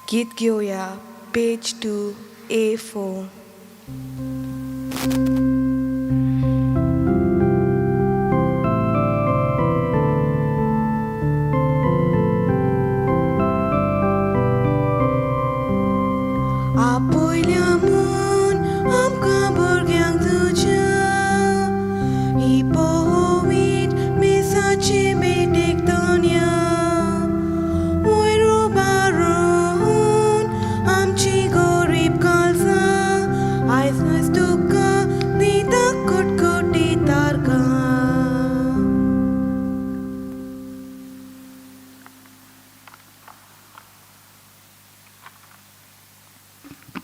गीत घेवया पेज 2 A4. आपयल्या म्हूण आमकां भुरग्यांक तुज्या ही पवित्र मिसाची भेटेक दोनया वयर उबारून आमची गरीब काळजां आयज आयज तुका दिता कुटकुटी तारकां.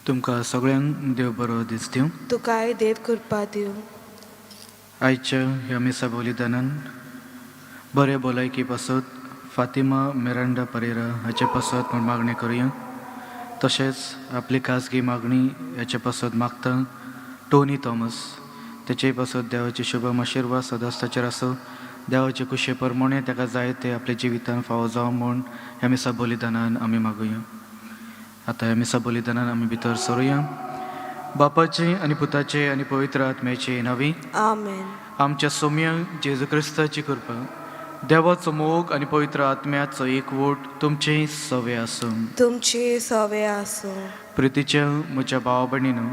तुमकां सगळ्यांक देव बरो दीस दिवं. तुकाय देव कृपा दिवं. आयच्या ह्या मिसा बलिदानान बरे भलायकी पासत फातिमा मिरांडा परेरा हाचे पासत म्हूण मागणी करुया. तशेंच आपली खाजगी मागणी हाचे पासत मागता टोनी थॉमस, तेचे पासत देवाचे शुभ आशिर्वाद सदांच ताचेर आसूं. देवाचे कुशे प्रमाणे ताका जाय ते आपल्या जिवितान फावो जावं म्हूण ह्या मिसा बलिदानान आमी मागुया. आतां ह्या मिसा बलिदानान आमी भितर सरुया. बापाचे आनी पुताचे आनी पवित्र आत्म्याचे नांवी. आमेन. आमच्या सोम्या जेजू क्रिस्ताची कृपा, देवाचो मोग आनी पवित्र आत्म्याचो एकवट तुमचें सवे आसूं. तुमचे सवे आसूं. प्रितीच्या म्हज्या भावा भयणीनो,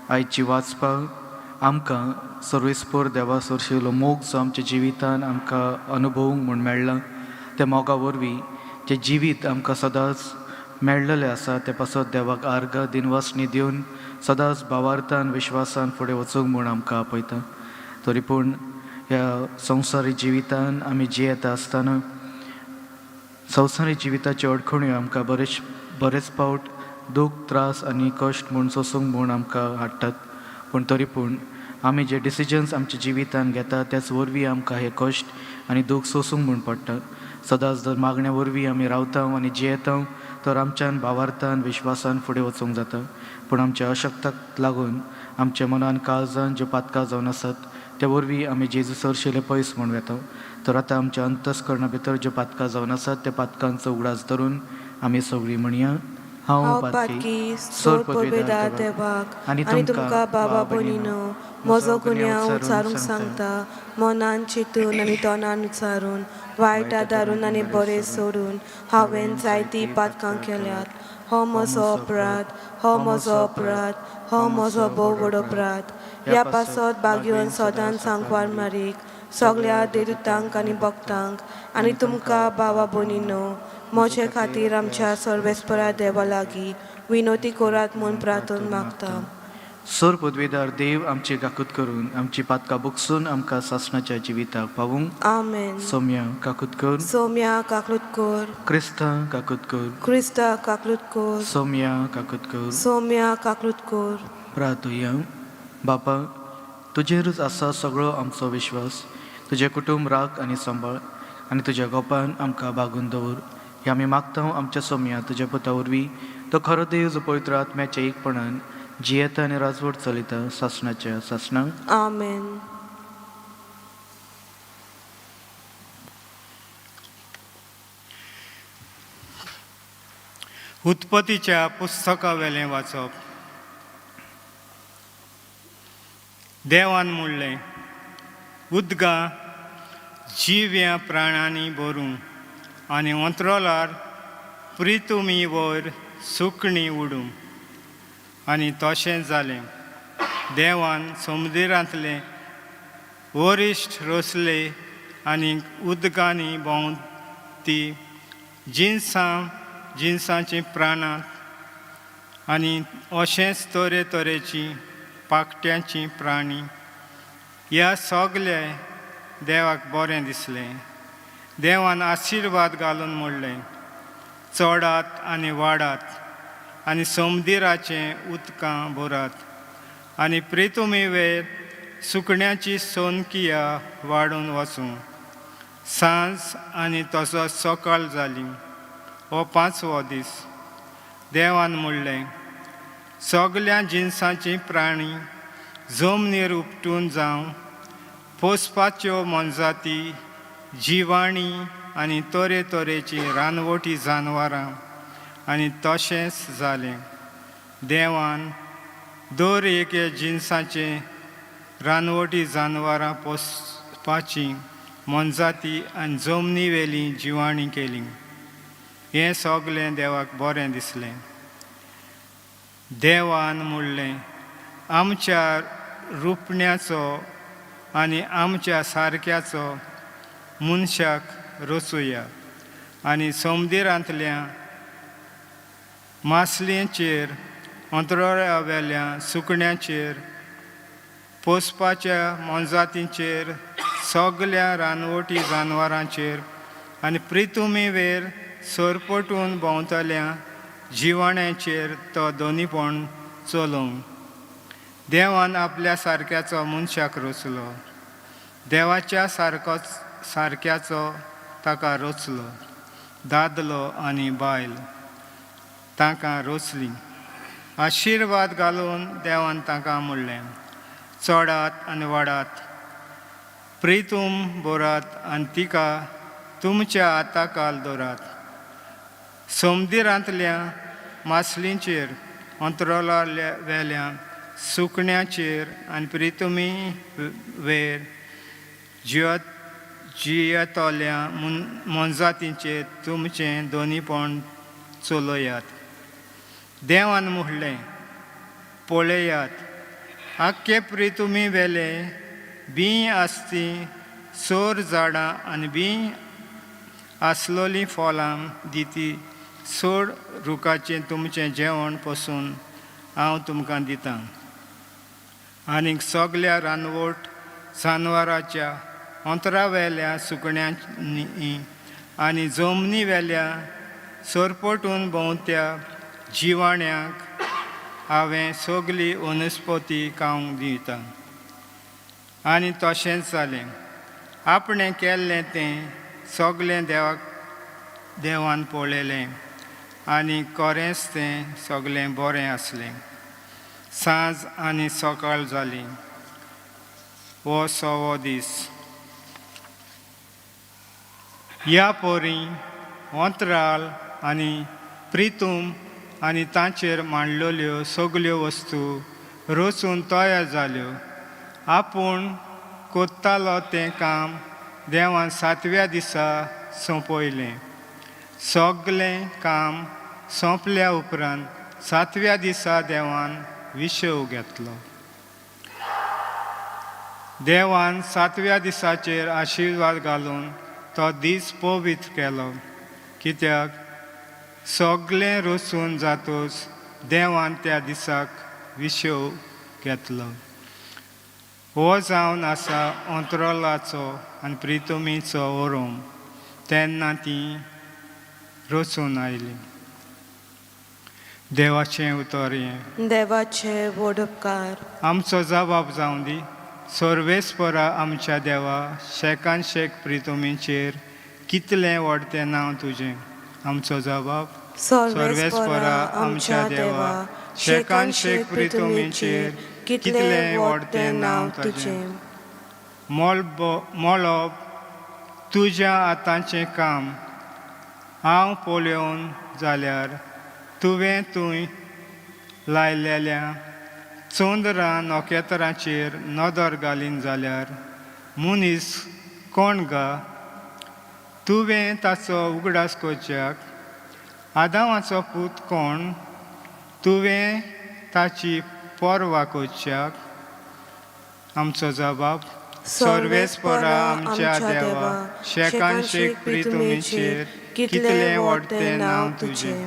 आयची वाचपाक आमकां सर्वेस्पर देवा सरशिल्लो मोग जो आमच्या जिवितान आमकां अनुभवूंक म्हूण मेळ्ळा, त्या मोगा वरवीं जें जिवीत आमकां सदांच मेळ्ळलें आसा, ते पासत देवाक आर्गां दिनवासणी दिवन सदांच भावार्थान विश्वासान फुडें वचूंक म्हूण आमकां आपयता. तरी पूण ह्या संवसारी जिवितान आमी जियेता आसतना संवसारी जिविताच्यो अडखण्यो आमकां बरेच बरेच फावट दूख, त्रास आनी कश्ट म्हूण सोंसूंक म्हूण आमकां हाडटात. पूण तरी पूण आमी जे डिसिजन्स आमच्या जिवितान घेता, त्याच वरवीं आमकां हे कश्ट आनी दूख सोंसूंक म्हूण पडटा. सदांच जर मागण्या वरवीं आमी रावता आनी जियेता तर आमच्यान भावार्थान विश्वासान फुडें वचूंक जाता. पूण आमच्या अशक्ताक लागून आमच्या मनान काळजान ज्यो पातकां जावन आसात, त्या वरवीं आमी जेजू सरशिले पयस म्हूण वेता. तर आतां आमच्या अंतस्करणा भितर ज्यो पातकां जावन आसात, त्या पातकांचो उगडास धरून आमी सगळीं म्हणया: हांव पातकी, सोड पदवेदार देवाक आनी तुमकां बाबा भयणीनो म्हजो गुन्यांव उचारूंक सांगता. मनान चिंतून आनी तोंडान उचारून, वायट आदारून आनी बरें सोडून हांवें जायतीं पातकां केल्यात. हो म्हजो अपराध, हो म्हजो अपराध, हो म्हजो भोव व्हड अपराध. ह्या पासत भाग्यवंत सदांच सांकवार मारीक, सगळ्या देवदूतांक आनी भक्तांक आनी तुमकां भावा भयणीनो म्हजे खातीर आमच्या सर्वेस्परा देवा लागीं विनवती करात म्हूण प्रार्थना मागता. सोर पदवेदार देव आमची काकूत करून आमची पातकां बुकसून आमकां सासणाच्या जिविताक पावूंक. आमेन. सोम्या, काकूत कर. सोम्या, काकलूत कर. क्रिस्ता, काकूत कर. क्रिस्ता, काकलूत कर. सोम्या, काकूत कर. सोम्या, काकलूत कर. प्रार्थुया. बापा, तुजेरूच आसा सगळो आमचो विश्वास. तुजें कुटुंब राख आनी सांबाळ आनी तुज्या गोपान आमकां बागून दवर, हें आमी मागता आमच्या सोम्या तुज्या पुता वरवीं, तो खरो देव, जो पवित्र आत्म्याच्या एकपणान जियेता आनी राजवट चलयता सासणाच्या सासणाक. आमेन. उत्पत्तीच्या पुस्तकावेलें वाचप. देवान म्हणलें, उदकां जिव्या प्राण्यांनी भरूं आनी अंत्रोलार प्रितुमी वयर सुकणीं उडूं. आनी तशें जालें. देवान समुद्रांतले वरिश्ठ रचले आनी उदकांनी भोंवती जिनसां जिनसांचीं प्राणां आनी अशेंच तरेतरेचीं पाकट्यांचीं प्राणी. ह्या सगळे देवाक बरें दिसलें. देवान आशिर्वाद घालून म्हणलें, चडात आनी वाडात आनी समुद्राचें उदकां भरात आनी प्रितुमी वेर सुकण्याची सोनकिया वाडून वचूं. सांज आनी तसोच सकाळ जाली, हो पांचवो दीस. देवान म्हणलें, सगल्या जिनसांची प्राणी जमनीर उपटून जावं, पोसपाच्यो मोनजाती, जिवाणी आनी तरेतरेचीं रानवटी जानवरां. आनी तशेंच जालें. देवान दर एके जिनसाचें रानवटी जानवरां पोसपाची मोनजाती आनी जमनी वेली जिवाणी केली. हें सगलें देवाक बरें दिसलें. देवान म्हणलें, आमच्या रुपण्याचो आनी आमच्या सारक्याचो मनशाक रचुया आनी समुद्रांतल्या मासलेंचेर, अंतराळावेल्या सुकण्यांचेर, पोसपाच्या मोनजातींचेर, सगल्या रानवटी जानवरांचेर आनी प्रितुमीवेर सरपटून भोंवतल्या जिवाण्यांचेर तो दोनीपण चलोवंक. देवान आपल्या सारक्याचो मनशाक रचलो, देवाच्या सारकोच सारक्याचो ताका रचलो, दादलो आनी बायल तांकां रचली. आशिर्वाद घालून देवान तांकां म्हणलें, चडात आनी वाडात, प्रितूम भरात आनी तिका तुमच्या हाताखाल दवरात. समुद्रांतल्या मासलींचेर, अंतराळा वेल्या सुकण्याचेर आनी प्रितुमी वेर जियेतल्या मोनजातींचेर तुमचें दोनीपण चलयात. देवान म्हणलें, पळयात, आख्खे प्रितुमी वेले बीं आसती सोर झाडां आनी बीं आसलोलीं फळां दिती सोड रुखाचें तुमचें जेवण पसून हांव तुमकां दितां. आनीक सगल्या रानवट जानवराच्या, अंतरावेल्या सुकण्यांनी आनी जमनी वेल्या सरपटून भोंवत्या जिवाण्यांक हांवें सगली वनस्पती खावंक दिता. आनी तशेंच जालें. आपणें केल्लें तें सगलें देवाक देवान पळयलें आनी खरेंच तें सगलें बरें आसलें. सांज आनी सकाळ जाली, हो सवो दीस. ह्या पोरी अंतराळ आनी प्रितूम आनी तांचेर मांडलेल्यो सगल्यो वस्तू रचून तयार जाल्यो. आपूण कोत्तालो तें काम देवान सातव्या दिसा सोंपयलें. सगलें काम सोंपल्या उपरांत सातव्या दिसा देवान विशव घेतलो. देवान सातव्या दिसाचेर आशिर्वाद घालून तो दीस पवित्र केलो, कित्याक सगलें रचून जातूच देवान त्या दिसाक विशव घेतलो. हो जावन आसा अंतराळाचो आनी प्रितुमीचो ओरोम तेन्ना ती रचून आयली. देवाचें उतर हें. देवाचे व्हड उपकार. आमचो जबाब जावं दी, सर्वेस्परा आमच्या देवा, शेकान शेक प्रितुमीचेर कितलें व्हडतें नांव तुजें. आमचो जबाब, सर्वेस्परा आमच्या देवा, शेकान शेक प्रितुमीचेर कितलें व्हडतें नांव तुजें. मळब तुज्या हाताचें काम, हांव पळोवन जाल्यार तुवें तूं लायलेल्या चंद्रा नखेत्रांचेर नदर घालीन जाल्यार मनीस कोण गा तुवें ताचो उगडास करच्याक? आदामाचो पूत कोण तुवें ताची पर्वा करच्याक? आमचो जबाब, सर्वेस्परा आमच्या देवा, शेकान शेक प्रितुमीचेर कितलें व्हडतें नांव तुजें.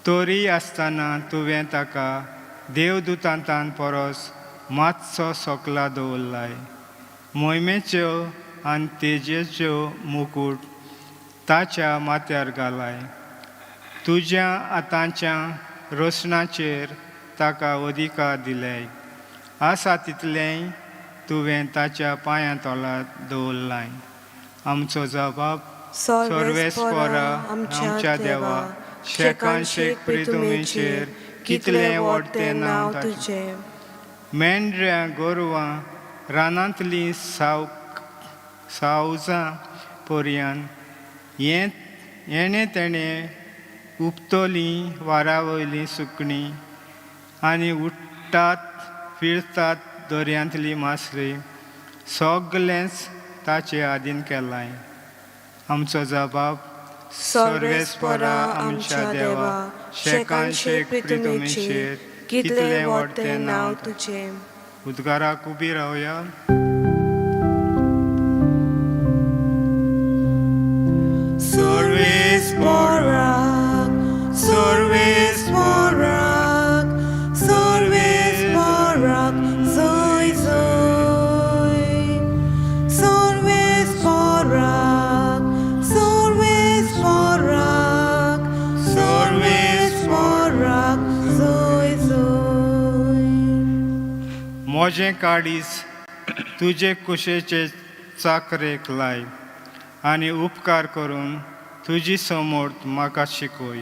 तरी आसतना तुवें ताका देवदूतांतान परस मातसो सकला दवरलाय, मोहिमेच्यो आनी तेजेच्यो मुकूट ताच्या माथ्यार घालाय. तुज्या आतांच्या रोसणाचेर ताका अधिकार दिले, आसा तितलेंय तुवें ताच्या पांयां तोला दवरलाय. आमचो जबाब, सर्वेस्परा आमच्या देवा, शेकान शेक प्रितुमीचेर कितलें व्हडतें नांव तुजें. तुजें. मेंढऱ्यां, गोरवां, रानांतलीं सावजां पर्यान हें येणें तेणें उपतलीं वारा वयलीं सुकणीं आनी उडटात फिरतात दर्यांतली मासळी सगलेंच ताचे आदीन केलां. आमचो जबाब सर्वेस्परा आमच्या देवा, शेकान शेक प्रितुमेचेर कितलें व्हडतें नांव तुजें. उद्गाराक उबी रावया. सर्वेस्पराक, सर्वेस्पराक, सर्वेस्पराक, जय जय. सर्वेस्पराक, सर्वेस्पराक, सर्वेस्पराक, जय जय. म्हजें काळीज तुजे कुशेचे चाकरेक लाय आनी उपकार करून तुजी समर्थ म्हाका शिकय.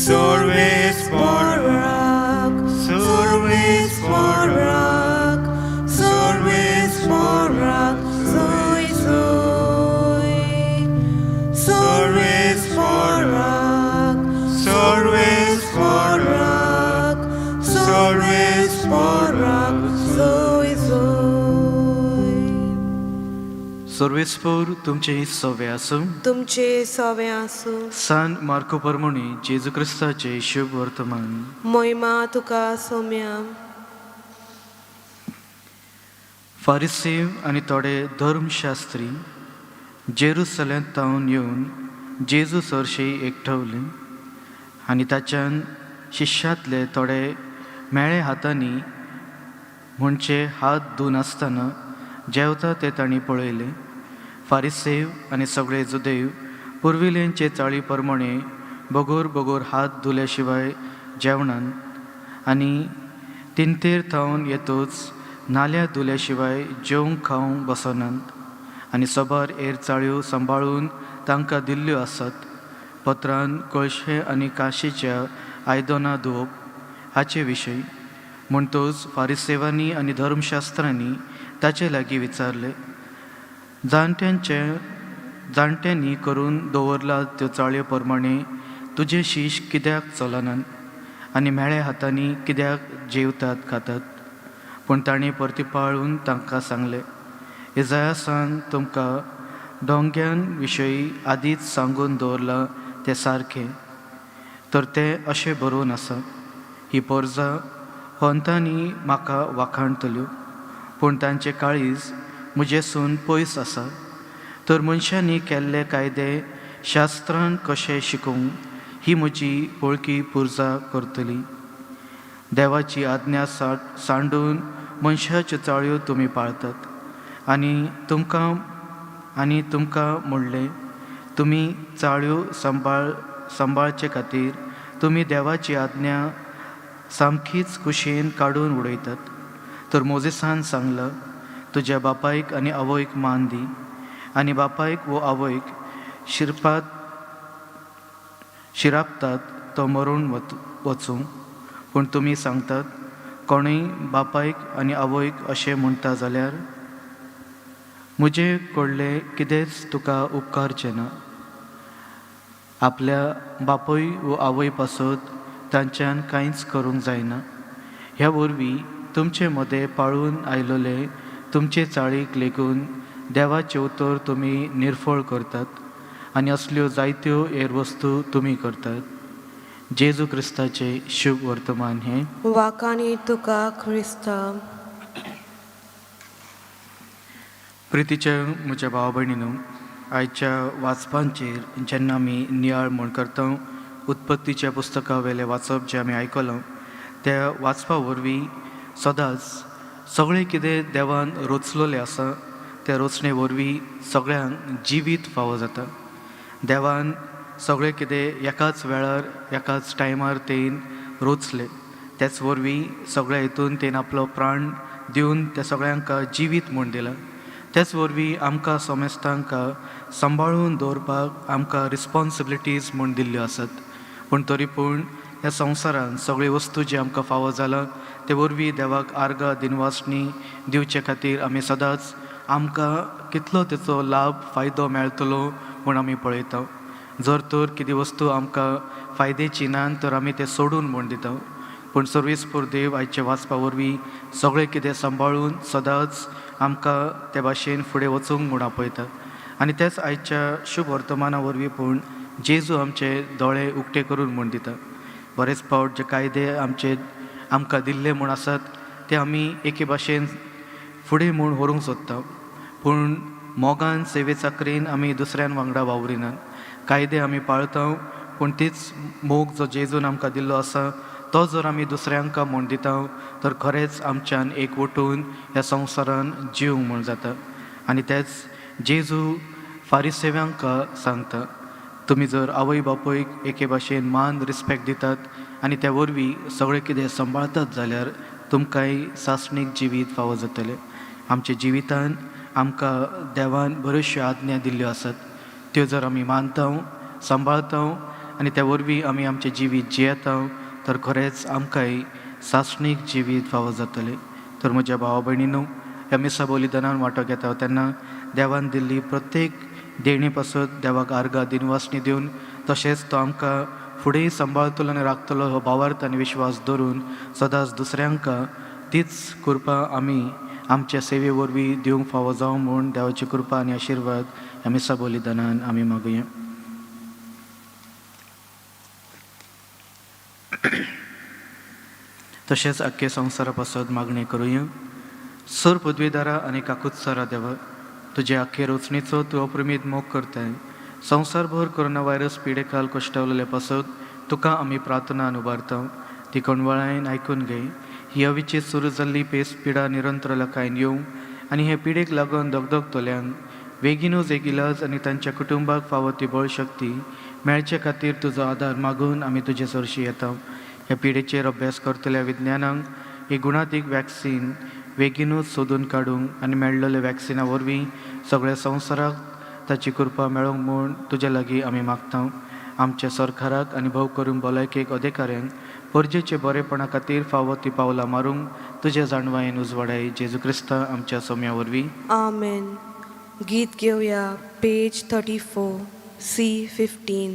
सर्वेस्पराक, सर्वेस्पराक, सर्वेस्पराक, जय जय. सर्वेस्पराक, सर्वेस्पराक, सर्वेस्पराक, जय जय. सर्वेस्पोर तुमचे सवे आसूं. तुमचे सवे आसूं. सान मार्को परमणी जेजू क्रिस्ताचे शुभ वर्तमान. मोहिमा तुका सोम्या. फारिसेव आनी थोडे धर्मशास्त्री जेरुसलेंत तावन येवन जेजू सरशी एकठावले आनी ताच्यान शिश्यांतले थोडे मेळे हातांनी म्हणचे हात धुनासतना जेवता ते तांणी पळयलें. फारिसेव आनी सगळे जुदेव पुर्विल्यांचे चाळी प्रमाणे बगोर बगोर हात धुल्या शिवाय जेवणान आनी तिंतेर थावन येतोच नाल्या धुल्या शिवाय जेवंक खावंक बसनात आनी सबार हेर चाळयो सांबाळून तांकां दिल्ल्यो आसात. पत्रान कळशे आनी काशीच्या आयदनां धुवप हाचे विशय. म्हणटच फारिसेवांनी आनी धर्मशास्त्रांनी ताचे लागीं विचारलें, जाणट्यांचे जाणट्यांनी करून दवरला त्यो चाळयो प्रमाणे तुजे शीश कित्याक चलनात आनी म्हेळ्या हातांनी कित्याक जेवतात खातात? पूण तांणी परतीपाळून तांकां सांगलें, इजायासान तुमकां दोंग्यान विशयी आदींच सांगून दवरलां तें सारकें. तर तें अशें बरोवन आसा, ही पोरजां होंतांनी म्हाका वाखाणतल्यो, पूण तांचें काळीज म्हजेसून पयस आसा. तर मनशांनी केल्ले कायदे शास्त्रान कशें शिकोवंक ही म्हजी पळकी पुर्जा करतली. देवाची आज्ञा सांडून मनशाच्यो चाळयो तुमी पाळतात. आनी तुमकां म्हणलें, तुमी चाळयो सांबाळचे खातीर तुमी देवाची आज्ञा सामकीच कुशेन काडून उडयतात. तर मोजेसान सांगलां, तुज्या बापायक आनी आवयक मान दी आनी बापायक वो आवयक शिरापतात तो मरून वचूं. पूण तुमी सांगतात, कोणूय बापायक आनी आवयक अशें म्हणटा जाल्यार म्हजे कडलें कितेंच तुका उपकारचें ना. आपल्या बापूय वो आवय पासत तांच्यान कांयच करूंक जायना. ह्या वरवीं तुमचे मदें पाळून आयलोले तुमचे चाळीक लेगून देवाचें उतर तुमी निर्फळ करतात आनी असल्यो जायत्यो हेर वस्तू तुमी करतात. जेजू क्रिस्ताचें शुभ वर्तमान हें. वाकाणी तुका क्रिस्ता. प्रितीच्या म्हज्या भाव भयणीनू, आयच्या वाचपांचेर जेन्ना आमी नियाळ म्हूण करता, उत्पत्तीच्या पुस्तका वेलें वाचप जें आमी आयकलां त्या वाचपा वरवीं सदांच सगळें कितें देवान रचलोलें आसा त्या रचणे वरवीं सगळ्यांक जिवीत फावो जाता. देवान सगळें कितें एकाच वेळार एकाच टायमार तेन रचलें, त्याच वरवीं सगळ्या हितून तेन आपलो प्राण दिवन त्या सगळ्यांक जिवीत म्हूण दिलां. त्याच वरवीं आमकां समेस्तांक सांबाळून दवरपाक आमकां रिस्पोन्सिबिलिटीज म्हूण दिल्ल्यो आसात. पूण तरी पूण ह्या संवसारांत सगळ्यो वस्तू जी आमकां फावो जाला ते वरवीं देवाक आर्गां दिनवासणी दिवचे खातीर आमी सदांच आमकां कितलो तेचो लाभ फायदो मेळटलो म्हूण आमी पळयता. जर तर कितें वस्तू आमकां फायद्याची ना तर आमी तें सोडून म्हूण दिता. पूण सर्वेस्पोर देव आयच्या वाचपा वरवीं सगळें कितें सांबाळून सदांच आमकां ते भाशेन फुडें वचूंक म्हूण आपयता. आनी तेच आयच्या शुभ वर्तमाना वरवीं पूण जेजू आमचे दोळे उक्ते करून म्हूण दिता. बरेच फावट जे कायदे आमचे आमकां दिल्ले म्हूण आसात ते आमी एके भाशेन फुडें म्हूण व्हरूंक सोदता, पूण मोगान सेवे चाकरीन आमी दुसऱ्यान वांगडा वावरिनात. कायदे आमी पाळता पूण तीच मोग जो जेजून आमकां दिल्लो आसा तो जर आमी दुसऱ्यांक म्हूण दिता तर खरेंच आमच्यान एक वटून ह्या संवसारान जीव म्हूण जाता. आनी तेच जेजू फारिसेव्यांक सांगता, तुमी जर आवय बापूयक एके भाशेन मान रिस्पेक्ट दितात आनी त्या वरवीं सगळें कितें सांबाळतात जाल्यार तुमकांय सासणीक जिवीत फावो जातलें. आमच्या जिवितान आमकां देवान बऱ्योचश्यो आज्ञा दिल्ल्यो आसात, त्यो जर आमी मानता सांबाळता आनी त्या वरवीं आमी आमचें जिवीत जियेता तर खरेंच आमकांय सासणीक जिवीत फावो जातलें. तर म्हज्या भावा भयणीनू, ह्या मिसा बलिदानान वांटो घेता तेन्ना देवान दिल्ली प्रत्येक देणी पासत देवाक आर्गां दिनवासणी दिवन तशेंच तो आमकां फुडेंय सांबाळतलो आनी राखतलो हो भावार्थ आनी विश्वास धरून सदांच दुसऱ्यांक तीच कृपा आमी आमच्या सेवे वरवीं दिवंक फावो जावं म्हूण देवाची कृपा आनी आशिर्वाद ह्या मिसा बलिदानान आमी मागुया. तशेंच आख्खे संवसारा पासत मागणी करुया. सर पदवीदारा आनी काकुत्सरा देवा, तुजे आख्खे रचणेचो तूं अप्रमीत मोग करताय. संवसारभर कोरोना व्हायरस पिडेखाल कश्टावलेले पासत तुका आमी प्रार्थना उबारता, ती कणवळायन आयकून घे. ही अविचीत सुरू जाल्ली पेस पिडा निरंतर लकायन येवं आनी हे पिडेक लागून दगदगतल्यांक बेगीनूच एक इलाज आनी तांच्या कुटुंबाक फावो ती बळशक्ती मेळचे खातीर तुजो आदार मागून आमी तुजे सरशी येता. ह्या पिडेचेर अभ्यास करतल्या विज्ञानांक ही गुणातीक वॅक्सीन बेगीनूच सोदून काडूंक आनी मेळ्ळेल्या वॅक्सिना वरवीं सगळ्या संवसाराक ताची कृपा मेळोंक म्हूण तुजे लागीं आमी मागता. आमच्या सरकाराक आनी भोव करून भलायकेक अधिकाऱ्यांक परजेचे बरेपणा खातीर फावो ती पावलां मारूंक तुज्या जाणवायेन उजवाडाय. जेजू क्रिस्ता आमच्या सोम्या वरवीं. आमेन. गीत घेवया पेज 34 C 15.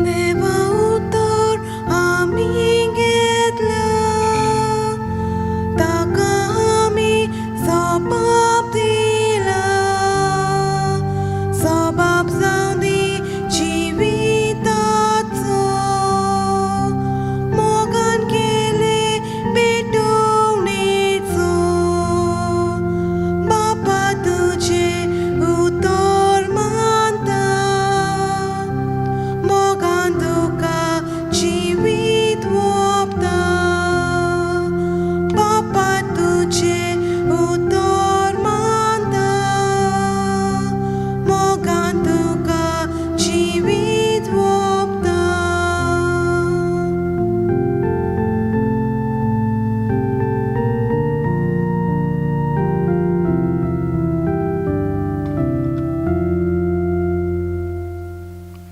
देवा उतर आमी घेतल्या, ताका आमी सोबाब दिला, सोबाब जावं दी जिविताचो, मोगान केले पेटोवणेचो, बापा तुजें उतर मानता, मोगान तुका जिवीत ओंपता, बापा तुजें उतर मानता, मोगान तुका जिवीत ओंपता.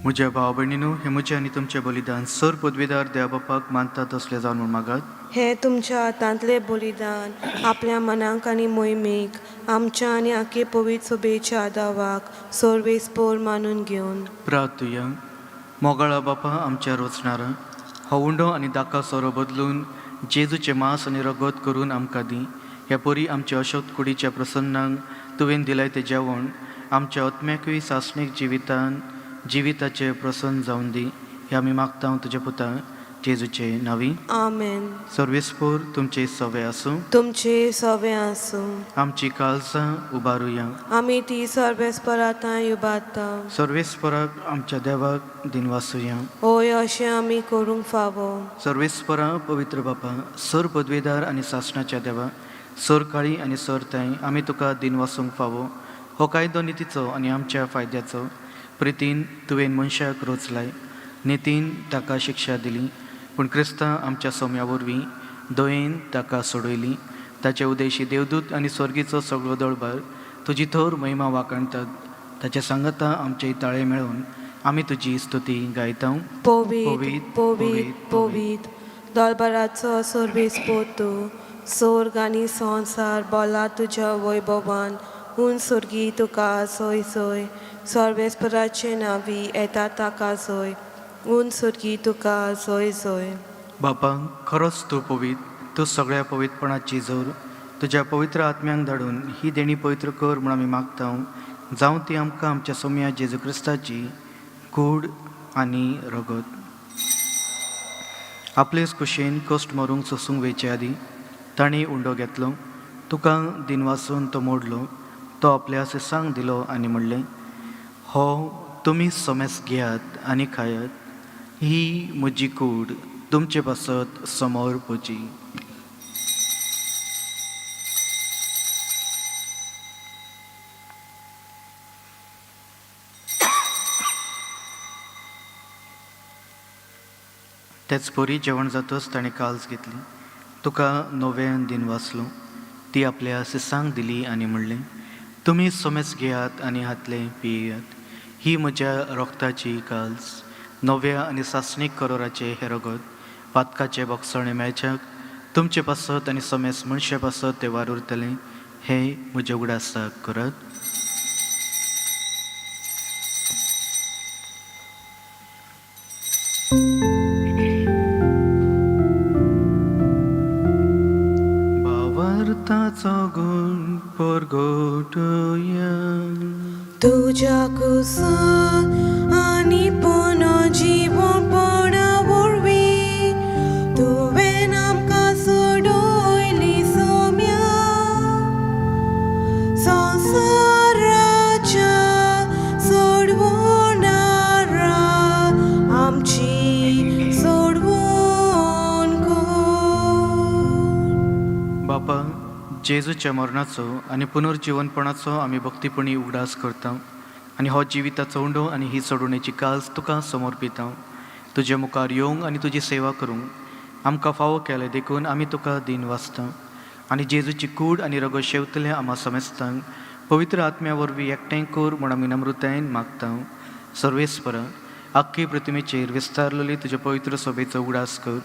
म्हज्या भाव भयणीनू, हें म्हजें आनी तुमचें बलिदान सर पदवीदार देवा बापाक मानता तसलें जावन म्हूण मागात. हें तुमच्या हातांतलें बलिदान आपल्या मनाक आनी मोहिमेक आमच्या आनी आखे पवित्र सभेच्या आदावाक सर्वेस्पोर मानून घेवन. प्रार्थुया. मोगाळा बापा आमच्या रोचणारा, हो उंडो आनी दाका सोरो बदलून जेजूचें मांस आनी रगत करून आमकां दी. ह्या परी आमच्या अशोत कुडीच्या प्रसन्नांक तुवें दिलाय तें जेवण आमच्या आत्म्याकूय सासणीक जिवितान जिविताचें प्रसन्न जावन दी. हें आमी मागता तुज्या पुता जेजूचे नांवी. आमेन. सर्वेस्पोर तुमचे सवे आसूं. तुमचे सवे आसूं. आमची काळजां उबारुया. आमी ती सर्वेस्परातां उबारता. सर्वेस्पराक आमच्या देवाक दिनवासुया. होय, अशें आमी करूंक फावो. सर्वेस्परा पवित्र बापा, सर पदवेदार आनी सासणाच्या देवा, सर काळी आनी सर ताई, आमी तुका दिनवासूंक फावो हो कायदो नितीचो आनी आमच्या फायद्याचो. प्रितीन तुवें मनशाक रोचलाय, नितीन ताका शिक्षा दिली, पूण क्रिस्ता आमच्या सोम्या वरवीं दयेन ताका सोडयली. ताचे उदेशी देवदूत आनी स्वर्गीचो सगळो दळभार तुजी थोर महिमा वाखाणतात. ताचे सांगाता आमचे ताळे मेळोवन आमी तुजी स्तुती गायता. पवित्र, पवित्र, पवित्र, दरबाराचो सर्वेस पोतू, स्वर्ग आनी संवसार बोला तुज्या वैभवान. हून स्वर्गी तुका सोय सोय, सर्वेस्पराचे नांवी येता ताका सोय, हून स्वर्गी तुका सोय सोय. बापा, खरोच तूं पवित्र, तूं सगळ्या पवित्रपणाची जोर. तुज्या पवित्र आत्म्यांक धाडून ही देणी पवित्र कर म्हूण आमी मागता, जावं ती आमकां आमच्या सोम्या जेजू क्रिस्ताची कूड आनी रगत. आपलेच कुशेन कश्ट मरूंक सोसूंक वेचे आदीं तांणी उंडो घेतलो, तुका दिनवासून तो मोडलो, तो आपल्या सिसांक दिलो आनी म्हणलें, हो तुमी समेस घेयात आनी खायात, ही म्हजी कूड तुमचे पासत समोर पोची. तेच परी जेवण जातच ताणें काल्स घेतली, तुका नव्यान दिन वाचलो, ती आपल्या सिसांक दिली आनी म्हणलें, तुमी समेस घेयात आनी हातलें पियेयात, ही म्हज्या रोगताची काल्स, नव्या आनी सासणीक करोराचें हें रगत पातकाचें बोगसणें मेळच्याक तुमचे पासत आनी समेस मनशे पासत तें वार उरतलें. हें म्हज्या उगडासाक करात. भावार्थाचो गुण परगटुया. तुज्या कुसा आनी पुनर्जीवपणा वरवीं तुवें आमकां सोडयली सोम्या, संवसाराच्या सोडवणारा आमची सोडवण कर. बापा, जेजूच्या मरणाचो आनी पुनर्जिवनपणाचो आमी भक्तीपणी उगडास करता आनी हो जिविताचो उंडो आनी ही सोडवणेची काज तुका समर्पिता. तुजे मुखार येवंक आनी तुजी सेवा करूंक आमकां फावो केलें देखून आमी तुका दीन वाचता आनी जेजूची कूड आनी रगत शेवतले आमा समेस्तांक पवित्र आत्म्या वरवीं एकठांय कर म्हूण आमी नम्रतायेन मागता. सर्वेस्पर, आख्खी प्रतिमेचेर विस्तारलेली तुज्या पवित्र सभेचो उगडास कर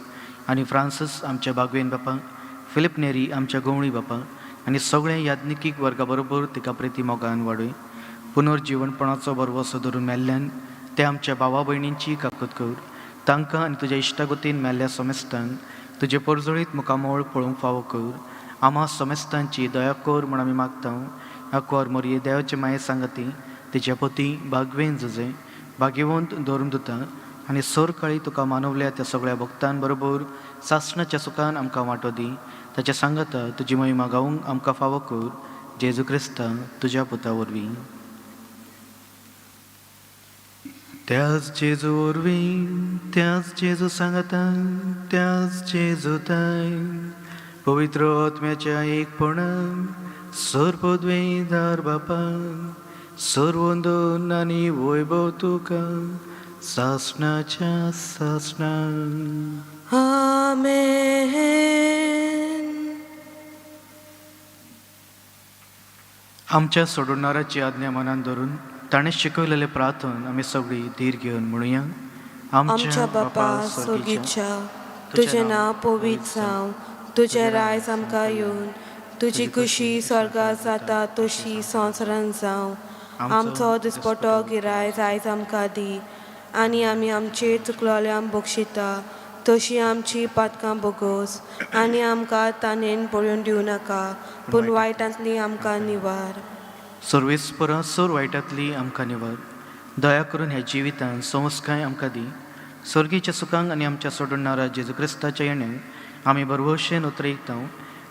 आनी फ्रांसीस आमच्या बागवेन बापा, फिलीप नेरी आमच्या गवळी बापा आनी सगळ्या याज्ञिकीक वर्गा बरोबर तिका प्रिती मोगान वाडय. पुनर्जिवनपणाचो भरवसो धरून मेल्ल्यान ते आमच्या भावा भयणींची काकूत कर. तांकां आनी तुज्या इश्टागतीन मेल्ल्या समेस्तांक तुजें परजळीत मुखामळ पळोवंक फावो कर. आमा समेस्तांची दया कर म्हूण आमी मागता. आकवार मोरये देवाचे माये सांगाती, तिच्या पती बागवेन जुजे, भाग्यवंत धर्मदुता आनी सरकाळी तुका मानवल्या त्या सगळ्या भक्तां बरोबर सासणाच्या सुखान आमकां वांटो दी. ताच्या सांगाता तुजी महिमा गावूंक आमकां फावो कर, जेजू क्रिस्ता तुज्या पुता वरवीं. त्याच जेजू वरवीं, त्याच जेजू सांगाता, त्याच जेजू ताय पवित्र आत्म्याच्या एकपणान सर्वद्वेदार बापा, सर्वंदन आनी वैभव तुका सासणाच्या सासणा. आमेन. आमच्या सोडवणाराची आज्ञा मनान धरून ताणें शिकयलेलें प्रार्थन आमी सगळीं धीर घेवन म्हणुया. आमच्या बापा सोगीच्या, तुजें नांव पवित्र जावं, तुजें रायज आमकां येवन, तुजी खुशी स्वर्गार जाता तशी संवसारान जावं. आमचो दिसपटो गिरायज आयज आमकां दी आनी आमी आमचे चुकलोल्यांक बक्षिता तशी आमची पातकां बोगोस आनी आमकां तानेन पळोवन दिवं नाका, पूण वायटांतली आमकां निवार. सर्वेस्परा, सर वायटांतली आमकां निवार. दया करून ह्या जिवितान संस्काय आमकां दी. स्वर्गीच्या सुखांक आनी आमच्या सोडणारा जेजू क्रिस्ताच्या येण्याक आमी बरवशेन उतरयता,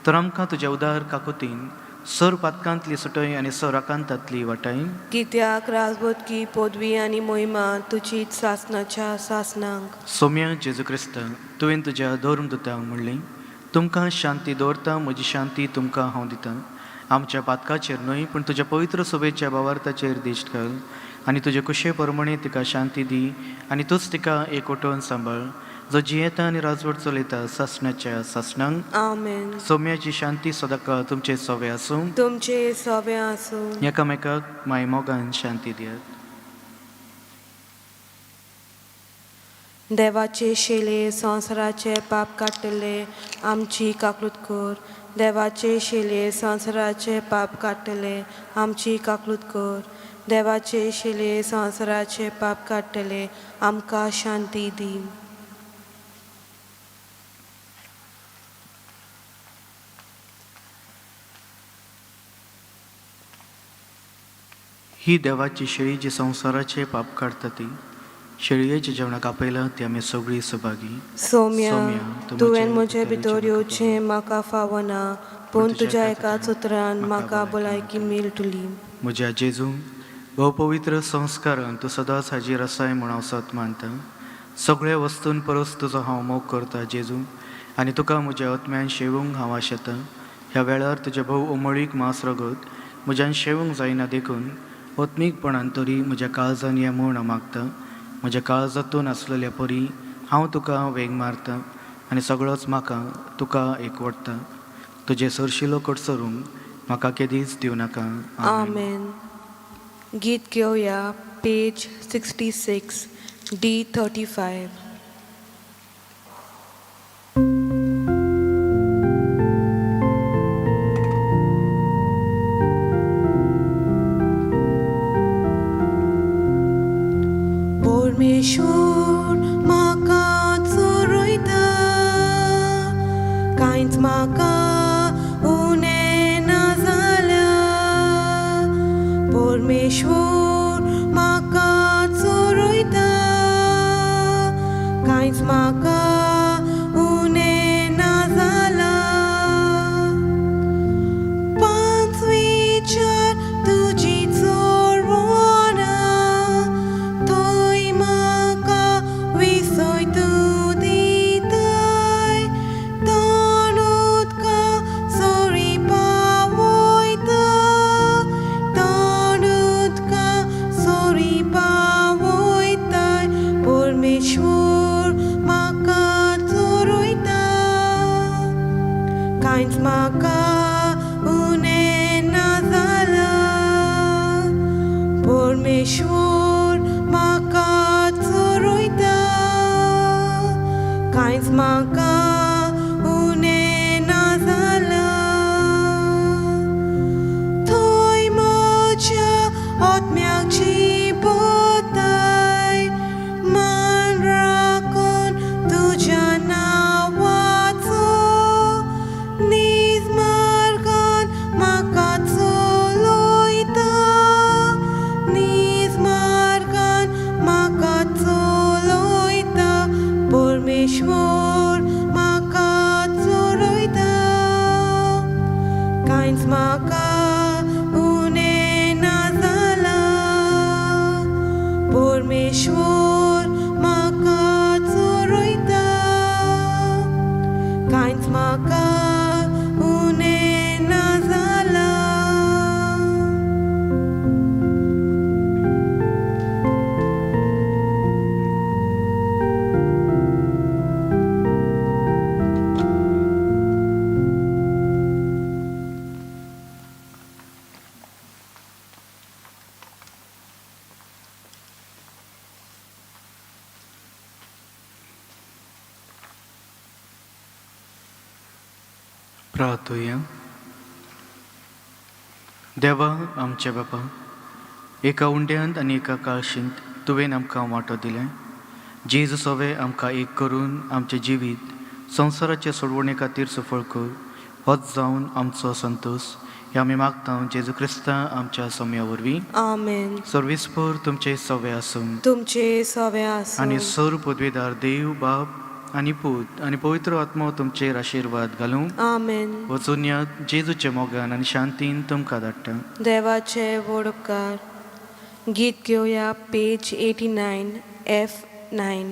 तर आमकां तुज्या उदार काकुतीन सर पातकांतली सुटय आनी सर आकांतांतली वाटाय. कित्याक राजबोधकी पदवी आनी मोहिमा तुजीच सासणाच्या सासणांक. सोम्या जेजू क्रिस्त, तुवें तुज्या धर्मदुतांक म्हणलें, तुमकां शांती दवरता, म्हजी शांती तुमकां हांव दितां. आमच्या पातकाचेर न्हय पूण तुज्या पवित्र सभेच्या भावार्थाचेर दिश्ट घाल आनी तुजे कुशे प्रमाणे तिका शांती दी आनी तूंच तिका एकवटोवन सांबाळ, जो जियेता आनी राजवट चलयता सासणाच्या सासणांक. आमेन. सोम्याची शांती सदांकाळ तुमचे सवे आसूं. तुमचे सवे आसूं. एकामेकाक माय मोगान शांती दियात. देवाचे शेले संवसाराचे पाप काडटले आमची काकूत कर. देवाचे शेले संवसाराचे पाप काडटले आमची काकूत कर. देवाचे शेले संवसाराचे पाप काडटले आमकां शांती दी. ही देवाची शेळी जी संवसाराचे पाप काडटा ती शेळयेच्या जेवणाक आपयला ती आमी सगळीं सभागी. सोम्या, सोम्या, तुवें म्हजे भितर येवचें म्हाका फावना, पूण तुज्या एकाच उतरान म्हाका भलायकी मेळटली. म्हज्या जेजू, भोवपवित्र संस्कारान तूं सदांच हाजीर आसाय म्हूण हांव सत मानता. सगळ्या वस्तून परस तुजो हांव मोग करता जेजू, आनी तुका म्हज्या आत्म्यान शेवूंक हांव आशेतां. ह्या वेळार तुजें भोव उमळीक मांस रगत म्हज्यान शेवूंक जायना देखून आत्मीकपणान तरी म्हज्या काळजान ये म्हूण हांव मागता. म्हज्या काळजांतून आसलेल्या परी हांव तुका वेंग मारता आनी सगळोच म्हाका तुका एकवटता. तुजें सरशिलो कडसरूंक म्हाका केदींच दिवं नाका. आमेन. गीत घेवया पेज 66 D 35. परमेश्वर म्हाका चोरयता, कांयच म्हाका उणें ना जाल्यार. परमेश्वर म्हाका चोरयता, कांयच म्हाका उणें ना जाल्यार. पांचवीचार तुजी चोरवणा, थंय म्हाका विसय तूं दिताय. तण उदका सरी पावयता, तण उदका सरी पावयताय. परमेश्वर म्हाका चोरयता, कांयच म्हाका उणें ना जालां. परमेश्वर म्हाका चोरयता, कांयच म्हाका उणें ना जालां. थंय म्हज्या आत्म्याची बोताय, मान राखून तुज्या नांवाचो. नीज मार्गान म्हाका चलयता, नीज मार्गान म्हाका चलयता. परमेश्वर म्हाका चलयता, कांयच म्हाका उणें ना जालां. परमेश्वर म्हाका चोरयता, कांयच म्हाका उणें ना जालां. प्रार्थुया. देवा आमच्या बापा, एका उंड्यांत आनी एका काळशींत तुवें आमकां वांटो दिलें. जेजू सवे आमकां एक करून आमचें जिवीत संवसाराचे सोडवणे खातीर सफळ कर, होच जावन आमचो संतोश. हे आमी मागता जेजू क्रिस्ता आमच्या सोम्या वरवीं. आमेन. सर्विसपूर तुमचे सवे आसूं. तुमचे सवे आसूं. आनी सर पदवेदार देव बाप आनी पूत आनी पवित्र आत्मो तुमचेर आशिर्वाद घालूं. आमेन. वचून या जेजूच्या मोगान आनी शांतीन तुमकां धाडटा. देवाचे व्हड उपकार. गीत घेवया पेज 89 F 9.